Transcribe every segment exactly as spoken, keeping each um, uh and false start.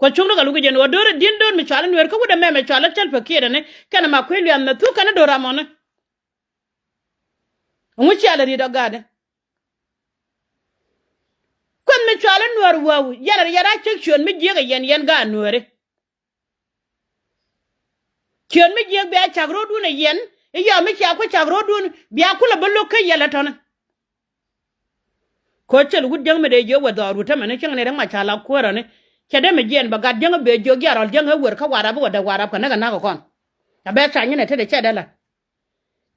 Kuɔth cuŋni kɛ luk i̱ jɛn ɣöö do̱r i̱ di̱n do̱r mi cɔal i̱ Nuɛɛr kä wut ɛmɛ mɛ cɔal i̱ Salva Kiir ɛni kɛnɛ Makuei Lueth mɛ thuk kɛn i̱ do̱r amɔni. Ɛŋu cial i̱ ri̱t ɔ gatdɛ? Kueth mi cɔal i̱ Nuɛɛr wäu yɛn a yɛn a cäk ciöön mi jiäk ɛ yɛn yɛn gaat Nuɛɛri. Ciöön mi jiäk bia cak ro̱o̱dun ɛ yɛn i̱ yɔm mi cia ku cak ro̱o̱dun bia kulɛ bä lo̱k kä yɛl ɛ tɔ̱ni. Ko̱ cɛl wut jäŋ mi dee jiök wä dhɔɔr wut tämɛni cäŋ ni rɛŋ ma ca la kuäärɔni. Cɛ dee mi jiɛn bɛ gat jäŋ bee jiök jiarɔl jäŋ ɛ wër kä Warap wä dee Warap kɛ näk ɛ na̱k ɛ kɔn. A bɛ ca nyinɛ tetdɛ cɛ dee la̱t.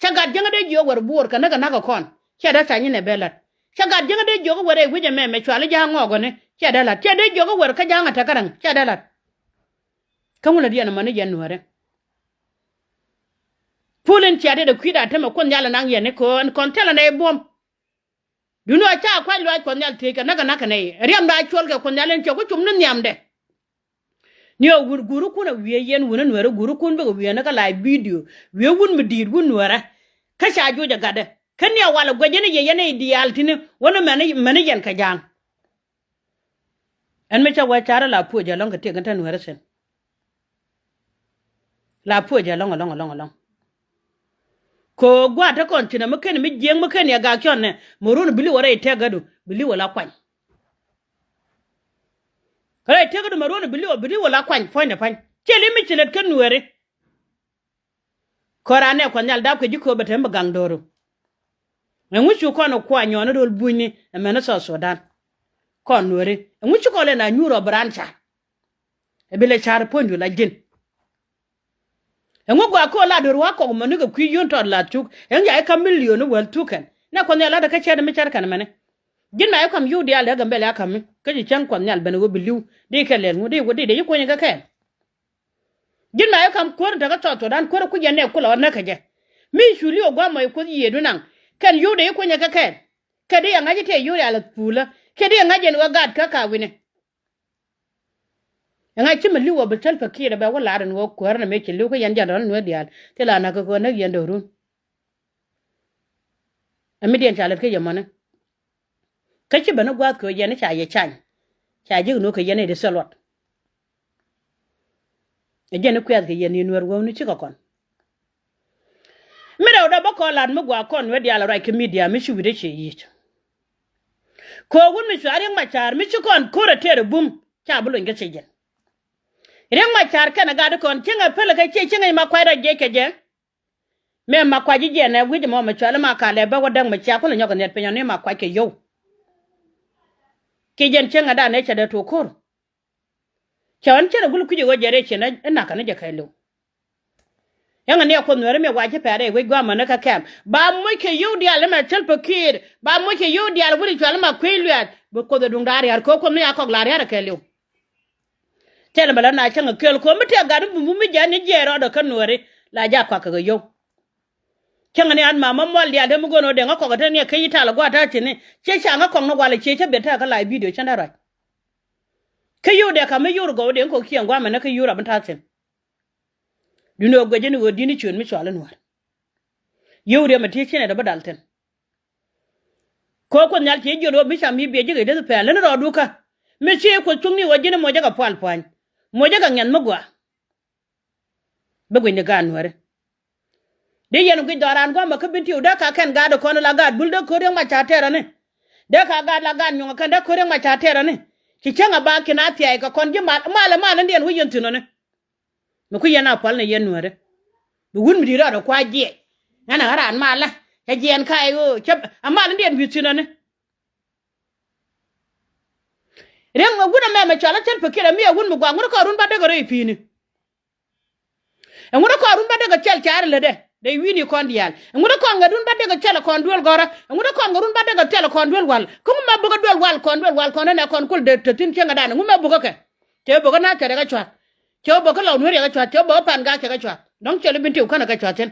Cä gat jäŋ dee jiök wär buɔɔr kɛ näk ɛ na̱k ɛ kɔn. Cɛ dee ca nyinɛ bɛ la̱t. Cä gat jäŋ dee jiök wär ɛ wi̱c ɛmɛ mɛ cuali ja̱a̱ŋ ŋɔɔkɔni. Cɛ dee la̱t. Cɛ dee jiök wär kä ja̱a̱ŋ ɛ tɛkäräŋ. Cɛ dee la̱t. Kä ŋun lɛ diɛn ɛmɔni yɛn Nuɛɛri. Pul in cia dee dee kui̱da temɛ Kuoth Nhial ɛ naŋ yɛn ni köön kɔn thilɛ nɛy buɔ̱m. Duundɛ ɣöö ca kuac luaac Kuɔth Nhial thiec kɛ näk kɛ näk kɛ nɛy. Riɛmda cuɔl kɛ Kuɔth Nhial in cɛ ku cum ni nhiamdɛ. Ni ɣöö wur guurikun a wiee yɛn wun a Nuɛɛrä guurikun bikɛ wiee ni kä la̱a̱c bidio. Wiee wun mi di̱i̱t wun Nuɛɛrä. Kä ca juuc a gatdɛ. Kä ni a wal a guɛc yɛn i̱ yɛ yɛn i̱ diaal ti̱ni wä ni mɛn i̱ mɛn i̱ yɛn kɛ ja̱a̱ŋ. Ɛn mi cä wee carä la puɔc ɛlɔ̱ŋ kɛ tiɛk in te Nuɛɛri thi̱n. La puɔc ɛlɔ̱ŋ ɛlɔ̱ŋ ɛlɔ̱ŋ ɛlɔ̱ŋ. Kɛ ɣöö gua̱a̱t te kɔn thi̱n ɛmɛ ken mi jiäk mi ken yɛ gak cɔn nɛ mɛ run bi li̱w ɛ rɛy tɛk gädu bi li̱w ɛ la kuany. Rɛy tɛk gädu mɛ run bi li̱w ɛ bi li̱w ɛ la kuany puɔ̱nydɛ pa̱ny. Ciɛ li̱m mi ci lät kä Nuɛɛri. Kɔn raan nɛ Kuɔth Nhial dap kɛ ji̱ kööbä te mi gaŋ do̱ru. Ɛŋu cu kɔn ɛ kuany nyɔɔni ro̱l bunyni ɛmɛn i̱ South Sudan. Kɔn Nuɛɛri ɛŋu ci kɔn lɛ na nyuur ɔ bi raan ca̱r. Ɛ bi lɛ ca̱r puɔ̱nydu la ji̱n. Ɛŋu gɔaa ko̱o̱l la do̱r wa kɔk mɔni kɛ kui̱ yio̱n tɔt la thuk ɛŋ ca i̱ ka̱m milion i̱ wäl thuk kɛn. Nɛ Kuɔth Nhial la̱t ɛ kä cɛɛt mi cär kɛn ɛmɛni. Ji̱n ma i̱ ka̱m yio̱w diaal ɛ Gambɛla i̱ ka̱mi kä ci cäŋ Kuɔth Nhial ben ɣöö bi li̱w di kɛ lɛl ŋu di wä di dee ci kuɔ̱nyɛ kɛ kɛɛl. Ji̱n ma i̱ ka̱m kuäär in te kä South Sudan kuäär in kui̱c yɛn nɛ kulɛ ɣɔ̱t näk kɛ jɛ. Mi cu li̱w ɛ gua̱a̱th mɔc Kuoth yiëëdu naŋ kɛn yio̱w dee ci kuɔ̱nyɛ kɛ kɛɛl. Kɛ di yɛ ŋa̱c i̱ tëë yio̱w rial ɛ puulä kɛ di yɛ ŋa̱c yɛn ɣöö gaat kä ka̱a̱k wi̱ni. Ɛŋa ci mi li̱w ɔ bi Salva Kiir ɛ bɛ wä la̱r ɛn ɣöö kuäär ɛn ɛ mëë ci li̱w kä yɛn jɛn rɔ̱l nueer diaal thil a na̱k kä ɣöö näk yɛn do̱run. Ɛ mi diɛn ca lät kä yɛ mɔni. Kä ci ben i̱ gua̱a̱th kɛ ɣöö yɛn i̱ ca yɛ cany. Ca ji̱k no̱o̱k kɛ yɛn i̱ di thil luɔt. Ɛ jɛn i̱ kuɛth kɛ yɛn i̱ nueer wäuni cikɛ kɔn. Mi rɛw dee bä kɔn lat mi gua̱a̱ kɔn nueer diaal ruac kä midia mi ci wi̱cdɛ ciɛ yic. Kɛ ɣöö wut mi cua Riɛk Macar mi ci kɔn ko̱r ɛ tëër ɛ bum ca bi lony kä thiec jɛn. Riɛk Macar kɛnɛ gat kɔn cieŋɛ pälɛ kɛ ciɛ cieŋɛ ma kuac rɔ jiɛc kɛ jɛ. Mɛ ma kuac ji̱ jiɛn ɛ wi̱c ɛmɔ mɛ cuali ma kalɛ bä wä däk mɛ cia kulɛ nyɔk kɛ nhiɛt piny ɔni ma kuac kɛ yio̱w. Kiɛ jɛn cieŋɛ dan ɛ cɛ dee tuɔɔk ko̱r. Cɛ ɣän cɛn ɛ gul kui̱c ɛ ɣöö jɛ rɛy cin ɛ nakä ni jɛ kɛɛliw. Yäŋɛ ni ɛ Kuoth nueeri mi wa ji̱ pɛ̈ɛ̈r ɛ wec gua̱a̱mä ni kä kɛm ba moc kɛ yio̱w diaal ni mɛ Salva Kiir ba moc kɛ yio̱w diaal wut i̱ cual ma kui̱ luɛɛth bi Kuoth ɛ duŋ da̱a̱ ria̱r kɛ ɣöö Kuoth mi ca kɔk la ria̱r ɛ kɛɛliw. Thilɛ bɛ la na cäŋ ɛ kɛɛl ko̱ mi tëë gat mi bumbu mi jɛ ni jiɛɛr rɔɔdɛ kä nueeri la jaak kɔak kɛ kɛ yio̱w. Cäŋ ni an mamä mual diaal te mi go̱o̱n ɣöö deŋä kɔk ɛ te ni ɛ kä yi tal ɛ gua̱a̱t ta̱a̱ thi̱n ni ciɛ ca ŋä kɔk ni walɛ ciɛ cä biɛ tɛ̈ɛ̈ kä la̱a̱c bidio cä dee ruac. Kä yio̱w dɛ ka̱m mi yio̱w rɔ gɔw deŋ kɔk ciɛ ŋuamɛ ni kä yio̱w rɔ bi ta̱a̱ thi̱n. Duundɛ ɣöö guɛcä ni ɣöö di̱t ni ciöön mi cual i̱ nuäär. Yio̱w riɛm ɛ ti ciɛn ɛ dee bi dal thi̱n. Kɛ ɣöö Kuoth Nhial ci jiöt ɣöö mi ca mi biɛ ji̱ kɛ dee thil pɛl leni rɔɔdu kä mi ci Kuoth cuŋni ɣöö ji̱n i̱ mocä kɛ pual pua̱ny. Mocä kɛ ŋiɛth mi gɔaa. Bi guic ni gaat nuääri. Di yɛn guic dhɔran gua̱a̱mä kä Bentiu dee ka kɛn gaat kɔn la gaat bul dee ko̱r Riɛk Macar tɛɛrä ni. Dee ka gaat la gaat nyuɔ̱ŋ kɛn dee ko̱r Riɛk Macar tɛɛrä ni. Ci cäŋ a ba ki̱n a thia̱a̱c kɛ kɔn ji̱ mal mal mal in diɛn wä yɛn thi̱n ɔni. Mi ku yɛn a pual ni yɛn nuääri. Bi wut mi di̱i̱t rɔɔdɛ kua jiɛc. Ɛn a ɣän raan malä cɛ jiɛɛn ka̱a̱c ɣöö cä a mal in diɛn wi̱i̱ thi̱n ɔni. Riɛŋ ɛ wut ɛmɛ mɛ cɔal ɛ Salva Kiir ɛ mi ɛ wut mi gua̱a̱k ŋut ɛ kɔɔrun ba dek ɛ rɛy pi̱i̱ni. Ɛŋut ɛ kɔɔrun ba dek ɛ thil ca̱r lätdɛ dee wi̱i̱ni kɔn diaal. Ɛŋut ɛ kɔn ŋädun ba dek ɛ thil ɛ kɔn duel gɔ̱rä. Ɛŋut ɛ kɔn ŋädun ba dek ɛ thil ɛ kɔn duel wal. Kä ŋut mɛ bukɛ duel wal kɔn duel wal kɔn ɛn ɛ kɔn kul dee te thi̱n cieŋ ɛ dan ɛŋut mɛ bukɛ kɛ. Cɛ wä bukɛ na cɛ rɛ kɛ cua̱th. Cɛ wä bukɛ lɔw nueer yɛ kɛ cua̱th cɛ wä bukɛ pan gak cɛ kɛ cua̱th. Dɔ̱ŋ cɛ li bin tiw känɛ kɛ cua̱th thi̱n.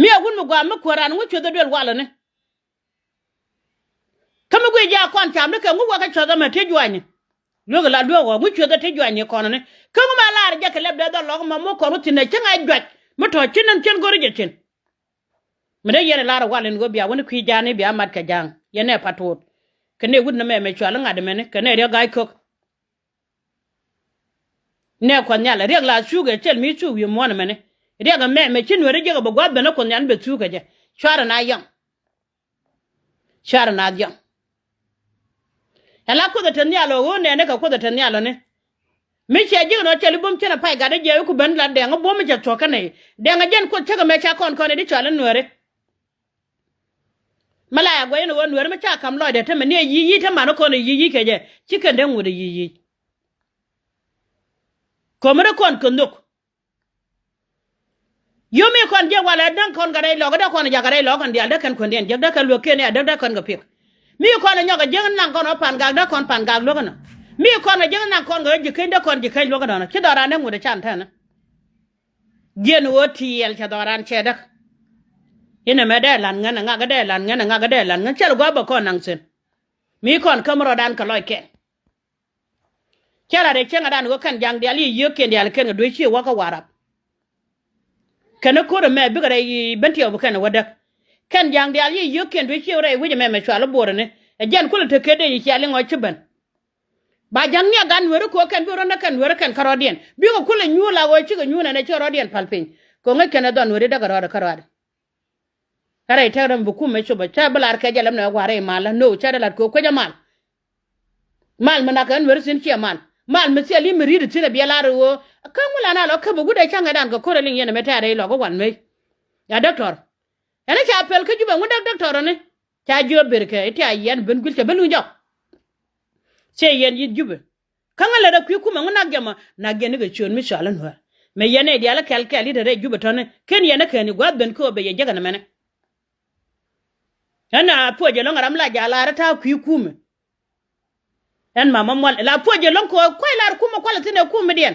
Mi ɛ wut mi gua̱a̱k mi kuäär ran ŋut cueth ɛ duel wal ɛni. Kä mi guic ji̱ a kɔn cam ni kɛ ŋu wä kä cuɔth ɛmɛ ti juanyni. Luek la luek ɣɔɔ ŋu cueth ɛ ti juanyni kɔn ni. Kä ŋu mɛ lar jɛ kɛ lɛp dee dhɔl lɔk mɛ mu kɔn wä thi̱n ɛ cäŋ ɛ juac mi tɔ̱ ci nɛn cien go̱ri jɛ cin. Mi dee yɛn ɛ lar ɛ wal in ɣöö bia wä ni kui̱ ja̱a̱ni bia mat kɛ ja̱a̱ŋ yɛn ɛ pat tuut. Kɛ nɛ wut ni mɛ mɛ cual i̱ ŋa̱t ɛmɛni kɛ nɛ riɛk ga̱a̱c kök. Nɛ Kuɔth Nhial riɛk la thuk ɛ cɛl mi thuk wi̱i̱ muɔ̱ɔ̱n ɛmɛni. Riɛk ɛmɛ mɛ ci Nuɛri jiäk ɛ bɛ gua̱th ben ɛ Kuɔth Nhial bɛ thuk ɛ jɛ. Cuarɛ na yɔŋ. Cuarɛ na yɔŋ. Ɛ la Kuoth ɛ te nhial ɔ ɣöö nɛɛni kɛ Kuoth ɛ te nhial ɔ ni. Mi ciɛ ji̱k nɔ cɛl i̱ buɔ̱m cin ɛ pay gat ɛ jiɛ i̱ ku ben la dɛŋ i̱ buɔ̱m i̱ cɛ thuɔ̱k kɛnɛ i̱ dɛŋ ɛ jɛn Kuoth cäk ɛmɛ ca kɔn kɔn i̱ di cɔal i̱ Nuɛri. Mi la ya guɛc ɛn ɣöö Nuɛri mi ca ka̱m lɔcdɛ te mɛ ni ɛ yic yic te man i̱ kɔn ɛ yic yic kɛ jɛ ci kɛn dee ŋut ɛ yic yic. Ko̱mä dee kɔn kɛ nhök. Yom mi kɔn jiɛk walɛ däk kɔn kɛ rɛy lɔk, däk kɔn jakä rɛy lɔk kɔn diaal, däk kɛn kuändiɛn jiäk, däk kɛn luäk kiɛn i̱ a däk, däk kɔn kɛ piɛk. Mi kɔn ɛ nyɔk ɛ jiäk naŋ kɔn ɣä pan gak, däk kɔn pan gak luäk ɛnɔ. Mi kɔn ɛ jiäk naŋ kɔn kɛ ɣä ji̱ keny, däk kɔn ji̱ keny luäk ɛnɔ. Ci dhɔran dee ŋut ɛ can tɛnɛ. Jiɛn ɣöö tiɛɛl cɛ dhɔran cɛ däk. Inɛ mɛ dee la̱t ŋän ɛ ŋak, dee la̱t ŋän ɛ ŋak, dee la̱t ŋän cɛl gua̱a̱p ɛ kɔn naŋ thi̱n. Mi kɔn käm rɔɔdan kɛ lɔc kɛn. Cä lat ɛ cäŋ ɛ dan ɣöö kɛn ja̱ŋ diaal yiëë yio̱o̱kiɛn diaal kɛn kɛ duee cië wä kä Warap. Kɛn ɛ ko̱r ɛmɛ bikɛ rɛy ben tiɛw bi kɛn ɛ wä däk. Kɛn ja̱ŋ diaal yiëë yio̱o̱kiɛn duee cië rɛy wi̱c ɛmɛ mɛ cɔal i̱ Bo̱o̱r ɛni. Ɛ jɛn kulɛ te kɛ dee yi cia liŋ ɣɔc ci ben. Ba ja̱ŋ nhiak gan Nueeri ko̱ kɛn bi rɔ̱ näk kɛn Nueeri kɛn kärɔɔdiɛn. Bikɛ kulɛ nyuur la ɣöö cikɛ nyuur nɛn ɛ ci rɔɔdiɛn päl piny. Kɛ ɣöö ŋäc kɛn ɛ dhɔn Nueeri däk ɛ rɔɔdɛ kärɔaadɛ. Kä rɛy tɛk rɛm bi kum mɛ copä cä bi lar kɛ jɛ lɛm nɛ wa̱a̱ rɛy mal la no cä dee lat kɛ kuecä mal. Mal mi nak kɛ Nueeri thi̱n ciɛ mal. Mal mi thil i̱ mi ri̱t thi̱n ɛ biɛ lar ɣöö kä ŋu la na lɔ käp ɛ wut ɛ cäŋ ɛ dan kɛ ko̱r ɛ liŋ yɛn ɛmɛ tɛ̈r rɛy lɔk ɛ wal mec. Ya dɔktɔr. Ɛn ca pɛl kä Jubɛ ŋu däk dɔktɔr ɔni. Ca jiöp ber kɛ i̱ tia yɛn ben gui̱l cɛ ben luny jɔk. Ciɛ yɛn yi̱t Jubɛ. Kä ŋä lät ɛ kui̱ kumɛ ŋu nak jɛ mɔ nak jɛ nikɛ ciöön mi cɔal i̱ Nuäär. Mɛ yɛn nɛy diaal i̱ kɛl kɛl i̱ te rɛy Jubɛ tɔ̱ni ken yɛn i̱ kɛn i̱ gua̱a̱th ben kä ɣöö bɛ yɛ jek ɛn ɛmɛnɛ. Ɛn a puɔc ɛlɔ̱ŋ ɛ ram la jaal laar i̱ ta̱a̱ kui̱ kumɛ. Ɛn mamä mual la puɔc ɛlɔ̱ŋ kɛ ɣöö kua̱c laar kumɛ kualɛ thi̱n ɛ kumɛdiɛn.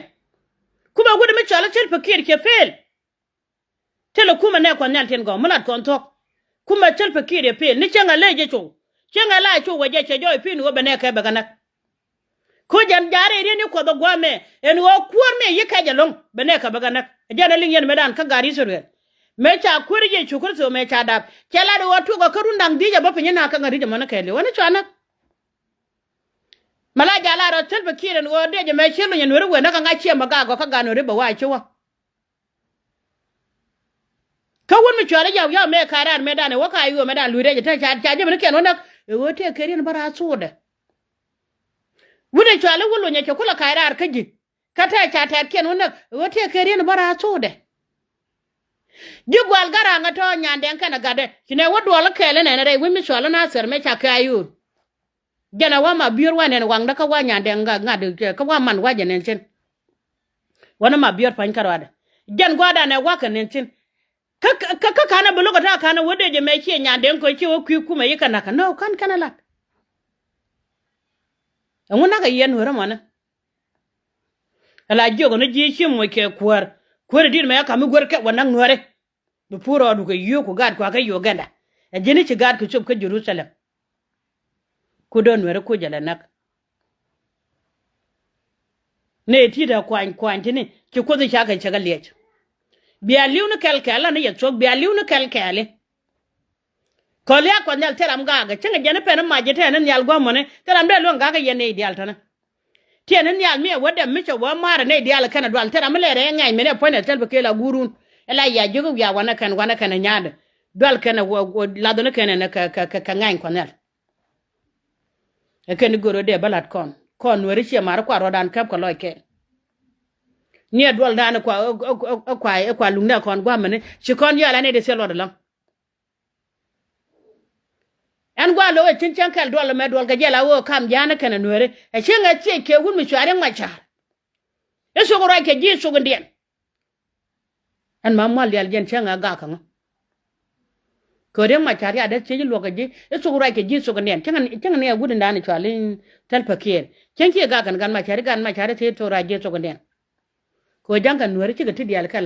Kumɛ wut mi cɔal i̱ Salva Kiir cɛ pëël. Thilɛ kumɛ nɛ Kuɔth Nhial tin gɔw mi lat kɔn thuɔ̱k. Kumɛ Salva Kiir ɛ pëël ni cieŋɛ lec jɛ cow. Cieŋɛ la cow wä jɛ cɛ jɔɔc pi̱n ɣöö bɛ nɛ kɛ bɛ kɛ näk. Ko̱ jɛn ja̱a̱r ɛ riet ni Kuɔth ɛ gua̱a̱mɛ ɛn ɣöö kuäär mi yi kɛc ɛlɔ̱ŋ bɛ nɛ kɛ bɛ kɛ näk. Ɛ jɛn ɛ liŋ yɛn mëëdan kä gaat Ithɛrɛl. Mëë ca kuäär Yecu Kritho mëë ca dap cɛ lat ɣöö tuɔk ɛ kä run da̱ŋ dhiec ɛ bä piny inak kä ŋa̱t ri̱c ɛmɔni kɛɛliw ɛn i̱ cɔanä. Mɛ la ja̱a̱r la rɔ Salva Kiir ɛn ɣöö dee jɛ mɛ cië luny ɛ Nueeri wëë näk ɛ ŋa̱c ciɛ mɛ gak gɔ̱ kä gaat Nueeri bɛ wa̱a̱ ci wä. Kä wut mi cuali yɔw yɔw mɛ ka̱a̱c raar mëëdan ɛ wä ka̱a̱c ɣöö mëëdan lui̱c rɛc ɛ te ca ca ji̱ minikiɛn wä näk ɛ ɣöö tëë kɛ riɛn bä raar thuudɛ. Wut ɛ cuali wut luny ɛ cɛ kulɛ ka̱a̱c raar kä ji̱ kä te ca tɛɛtkiɛn wä näk ɛ ɣöö tëë kɛ riɛn bä raar thuudɛ. Ji̱ gua̱l garaŋä tɔ̱ nyandɛŋ kɛnɛ gatdɛ ci nɛ wä duɔl kɛɛl inɛn rɛy wut mi cuali Nathir mɛ ca kɛ a yur. Jɛn a wa ma biöör wa nɛn waŋdä kä wa nyandɛ ŋa̱t kä wa man wa jɛ nɛn cin. Wänä ma biöör pa̱ny kä ruadɛ jɛn gua̱a̱r danɛ wa kɛ nɛn cin. Kä kä kä ka̱n a bi lo̱k kä ta̱a̱ ka̱n a wä dee jɛ mɛ ciɛ nyandɛ ŋ köc ciɛ wä kui̱ kumɛ yi kɛ na̱kä nä ka̱n kɛn a lat. Ɛŋu na̱kä yɛn nueerä mɔnä. Ala jiök ni ji̱ ci moc kɛ kuäär kuäär di̱t mɛ kä mi guer kɛ wä na̱k nueeri. Bi pur rɔɔdu kɛ yio̱o̱k ku gaat kua kä Uganda. Ɛ ji̱n i̱ ci gaat kɛ cop kä Jerusalem. Ku dɔ̱ nueeri kuc jɛ lɛ näk. Nɛ ti̱t ɛ kuany kuany ti̱ni ci Kuoth i̱ cakɛ cɛ kɛ liɛc. Bia li̱w ni kɛl kɛɛl ani yɛ thuɔ̱k bia li̱w ni kɛl kɛɛli. Kɔli a Kuɔth Nhial thil ram gaakɛ cäŋɛ jɛn i̱ pɛn i̱ mac i̱ tɛɛn i̱ nhial gua̱a̱mɔni thil ram dee luäŋ gaakɛ yɛn nɛy diaal tɔ̱nä. Tiɛn i̱ nhial mi ɛ wä dɛm mi cɛ wä ma̱a̱r ɛ nɛy diaal ɛ kɛn ɛ dual thil ram mi lɛ rɛy ɛ ŋɛny mi ni ɛ puɔ̱nydɛ thil bi keel a guurun. Ɛ la ya jiök i̱ wiaa wanɛ kɛn wanɛ kɛn ɛ nya̱a̱dɛ dual kɛn ɛ wä lathɔni kɛn ɛn ɛ kɛ kɛ kɛ ŋɛny Kuɔth Nhial. Ɛ kɛn i̱ gör ɛ dee bä la̱t kɔn kɔn nueeri ciɛ ma̱a̱r i̱ kua ruɔ̱dan käp kɛ lɔc kɛn. Ni ɛ duɔldan ɛ kua ɛ kua ɛ kua luŋdɛ kɔn gua̱a̱mɛni ci kɔn yɔal ɛ nɛy dee thil luɔt ɛlɔ̱ŋ. Ɛn gua̱a̱ lo̱k ɛ cin cäŋ kɛl duɔl ɛmɛ duɔl kɛ jiɛl a ɣöö kam ja̱a̱n ɛ kɛn ɛ nueeri ɛ cieŋ ɛ thiec kɛ wut mi cua Riɛk Macar. I̱ thok ruac kɛ ji̱ thok indiɛn. Ɛn ma mual diaal jɛn cäŋ ɛ gak kɛ ŋä. Kɛ Riɛk Macar ya dee thiec i̱ luɔk kɛ ji̱ i̱ thok ruac kɛ ji̱ thok indiɛn cäŋ ni ɛ wut indan i̱ cua li̱ny thäl pɛ kiɛɛl cäŋ ciɛ gak kɛn gan Macar i̱ gan Macar i̱ thiec thok ruac ji̱ thok indiɛn. Kɛ ɣöö ja̱ŋ kɛ nueeri cikɛ ti diaal kɛl.